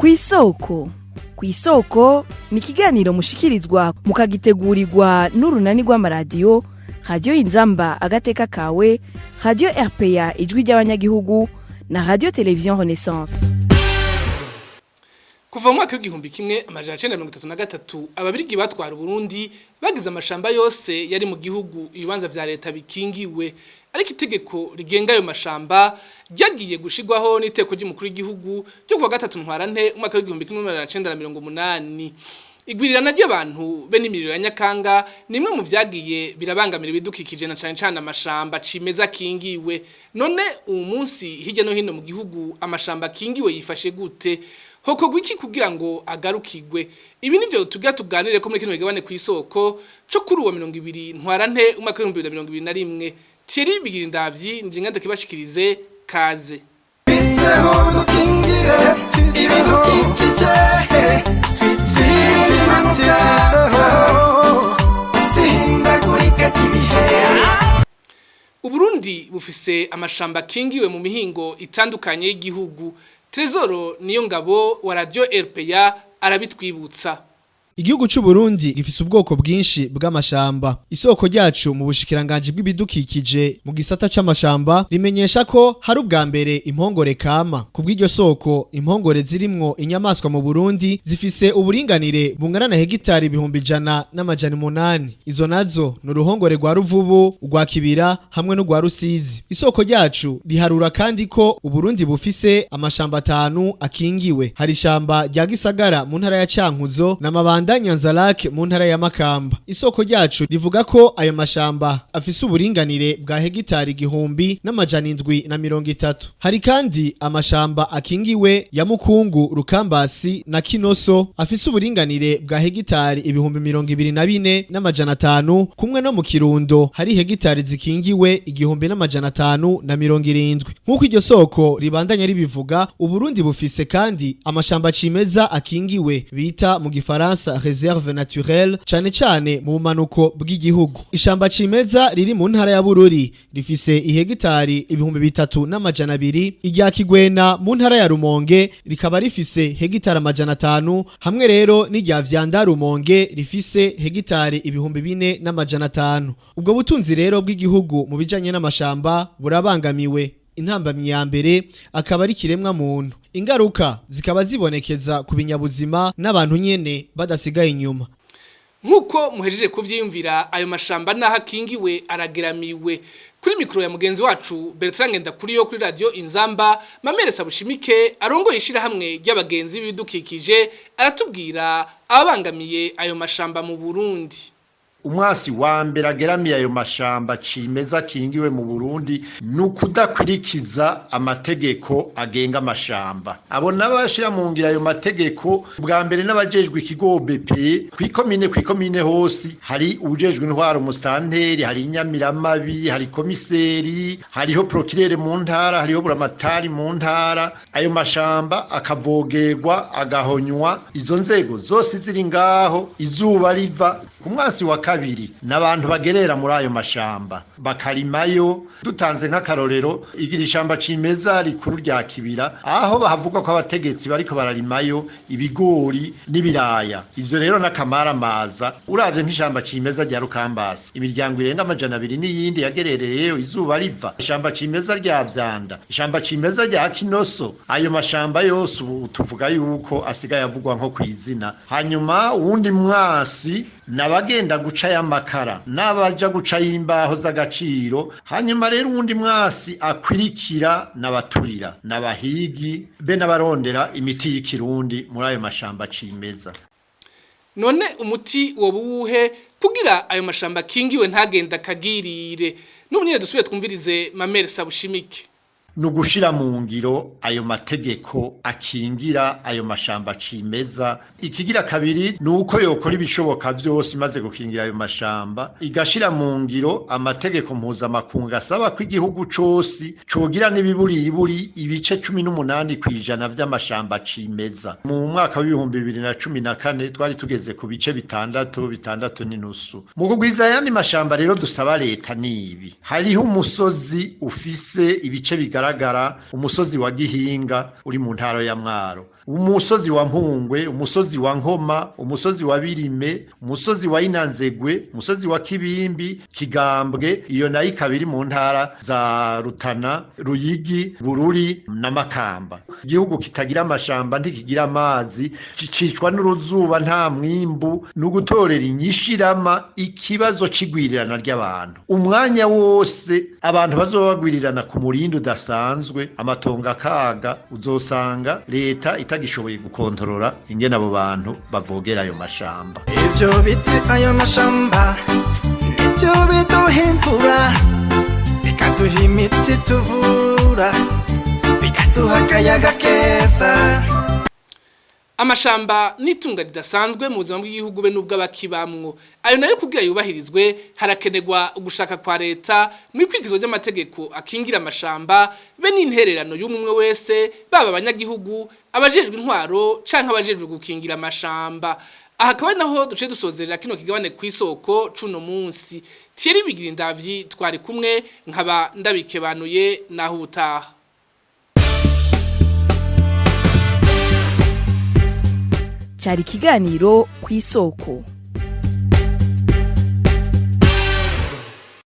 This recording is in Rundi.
Kw'isoko. Kw'isoko ni ikiganiro mushikirizwa mukagitegurirwa n'urunani rw'amaradiyo Radiyo Inzamba Agateka Kawe, Radiyo RPA Ijwi ry'Abanyagihugu na Radiyo Televiziyo Renaissance. Kuva mu mwaka w'1933, Ababirigi batwara Uburundi bagize amashamba yose yari mu gihugu ibibanza vya leta bikingiwe, ariko itegeko rigenga ayo mashamba ryagiye gushirwaho n'iteko ry'umukuru w'igihugu ryo kuwa 3 Ntwarante umwaka w'1980. Igwirirana ry'abantu be n'imiriro ya nyakanga ni imwe mu vyagiye birabangamira ibidukikije, na cane cane amashamba cimeza akingiwe. None uwu munsi hirya no hino mu gihugu amashamba akingiwe yifashe gute? Hokorwa iki kugira ngo agarukigwe? Ibi nivyo tugira tuganire ko muri kino kigabane Kw'isoko co kuri uwo 20 Ntwarante umwaka w'2021. Thierry Bigirindavyi njinga ndakibashikirize, kaze. Biteho dukingire ibidukikije, twirinde impanuka zihindagurika ry'ibihe. Uburundi bufise amashamba akingiwe mu mihingo itandukanye y'igihugu. Trezoro niyo ngabo wa Radio RPA arabitwibutsa. Igihugu c'u Burundi gifise ubwoko bwinshi bw'amashamba. Isoko ryacu mu bushikiranganji bw'ibidukikije mu gisata c'amashamba rimenyesha ko hari ubwa mbere impongore kama. Ku bw'iryo soko, impongore zirimwo inyamaswa mu Burundi zifise uburinganire bungana na hegitari 100,800. Izo nazo ni uruhongore rwa Ruvubu, urwa Kibira hamwe n'urwa Rusizi. Isoko ryacu riharura kandi ko Uburundi bufise amashamba atanu akingiwe. Hari ishamba rya Gisagara mu ntara ya Cankuzo na Mabanda Nyanzarake mu ntara ya Makamba. Isoko ryacu rivuga ko ayo mashamba afise uburinganire bwa hegitari 1730. Hari kandi amashamba akingiwe ya Mukungu, Rukambasi na Kinoso afise uburinganire bwa hegitari 24,500, kumwe no mu Kirundo hari hegitari zikingiwe 1570. Nk'uko iryo soko ribandanya ribivuga, Uburundi bufise kandi amashamba cimeza akingiwe bita mu gifaransa réserve naturelle, cane cane mu bumanuko bw'igihugu. Ishamba cimeza riri mu ntara ya Bururi rifise ihegitari 3200, irya Kigwena mu ntara ya Rumonge rikaba rifise hegitari 500, hamwe rero n'irya Vyanda Rumonge rifise hegitari 4500. Ubwo butunzi rero bw'igihugu mu bijanye n'amashamba burabangamiwe. Intambamyi ya mbere akaba ari kiremwa muntu. Ingaruka zikaba zibonekeza ku binyabuzima n'abantu nyene badasigaye inyuma. Nk'uko muhejeje kuvyiyumvira, ayo mashamba naho akingiwe arageramiwe. Kuri mikoro ya mugenzi wacu Bertrand Ngendakuriyo kuri Radio Inzamba, Mamere Sabushimike arongoye ishirahamwe ry'abagenzi b'ibidukikije aratubwira ababangamiye ayo mashamba mu Burundi. Umwasi wa mbere ageramiye ayo mashamba cimeza akingiwe mu Burundi ni ukudakurikiza amategeko agenga amashamba. Abo n'abashira mu ngiro ayo mategeko bwa mbere n'abajejwe ikigo OBP kw'ikomine. Kw'ikomine hose hari uwujejwe intwaro, umusitanteri, hari inyamiramabi, hari komiseri, hariho procureur mu ntara, hariho buramatari mu ntara. Ayo mashamba akavogerwa, agahonywa, izo nzego zose ziri ngaho izuba riva. Ku mwasi wa kabiri n'abantu bagerera muri ayo mashamba bakarimayo. Dutanze nk'akarorero, igira ishamba cimeza rikuru rya Kibira, aho bahavuga ko abategetsi bariko bararimayo ibigori n'ibiraya. Ivyo rero n'akamaramaza. Uraje nk'ishamba cimeza rya Rukambasi, imiryango irenga 200 n'iyindi yagerereyeyo izuba riva. Ishamba cimeza rya Vyanda, ishamba cimeza rya Kinoso, ayo mashamba yose ubu tuvuga yuko asigaye avugwa nko kw'izina. Hanyuma uwundi mwasi nabagenda guca y'amakara n'abaja guca y'imbaho z'agaciro. Hanyuma rero uwundi mwasi akwirikira n'abaturira, n'abahigi be n'abarondera imiti y'ikirundi muri ayo mashamba cimeza. None umuti woba uwuhe kugira ayo mashamba akingiwe ntagenda akagirire? N'ubu dusubire twumvirize Mamere Sabushimike. Ni ugushira mu ngiro ayo mategeko akingira ayo mashamba cimeza. Ikigira kabiri ni uko yokora ibishoboka vyose, imaze gukingira ayo mashamba, igashira mu ngiro amategeko mpuzamakungu asaba ko igihugu cose cogira n'ibiburiburi ibice 18% vy'amashamba cimeza. Mu mwaka w'2014 twari tugeze ku bice bitandatu, bitandatu n'inusu. Mu kugwiza ayandi mashamba rero dusaba leta nibi: hariho umusozi ufise ibice bigaragara, umusozi wa Gihinga uri mu ntara ya Mwaro. Umusozi wa Mpungwe, umusozi wa Nkoma, umusozi wa Birime, umusozi wa Inanzegwe, umusozi wa Kibimbi, Kigambwe, iyo nayo ikaba iri mu ntara za Rutana, Ruyigi, Bururi na Makamba. Igihugu kitagira amashamba ntikigira amazi, cicicwa n'uruzuba, nta mwimbu. Ni ugutorera inyishirama ikibazo c'igwirirana ry'abantu. Umwanya wose abantu bazoba bagwirirana ku murindi udasanzwe, amatongo akaga, uzosanga leta itagishoboye gukontorora ingene abo bantu bavogera ayo mashamba. Ibyo biti, ayo mashamba, nibyo biduha imvura, bikaduha imiti tuvura, bikaduha akayaga keza. Amashamba n'itunga ridasanzwe mu buzima bw'igihugu be n'ubw'abakibamwo. Ayo nayo kugira yubahirizwe harakenerwa ugushaka kwa leta mu ikwikizwa ry'amategeko akingira amashamba be n'intererano y'umwe wese, baba abanyagihugu, abajejwe intwaro canke abajejwe gukingira amashamba. Aha akaba ari naho duciye dusozerera kino kigabane ku isoko cuno munsi. Thierry Bigirindavyi twari kumwe, nkaba ndabikebanuye, naho ubutaha. Cyari ikiganiro ku isoko.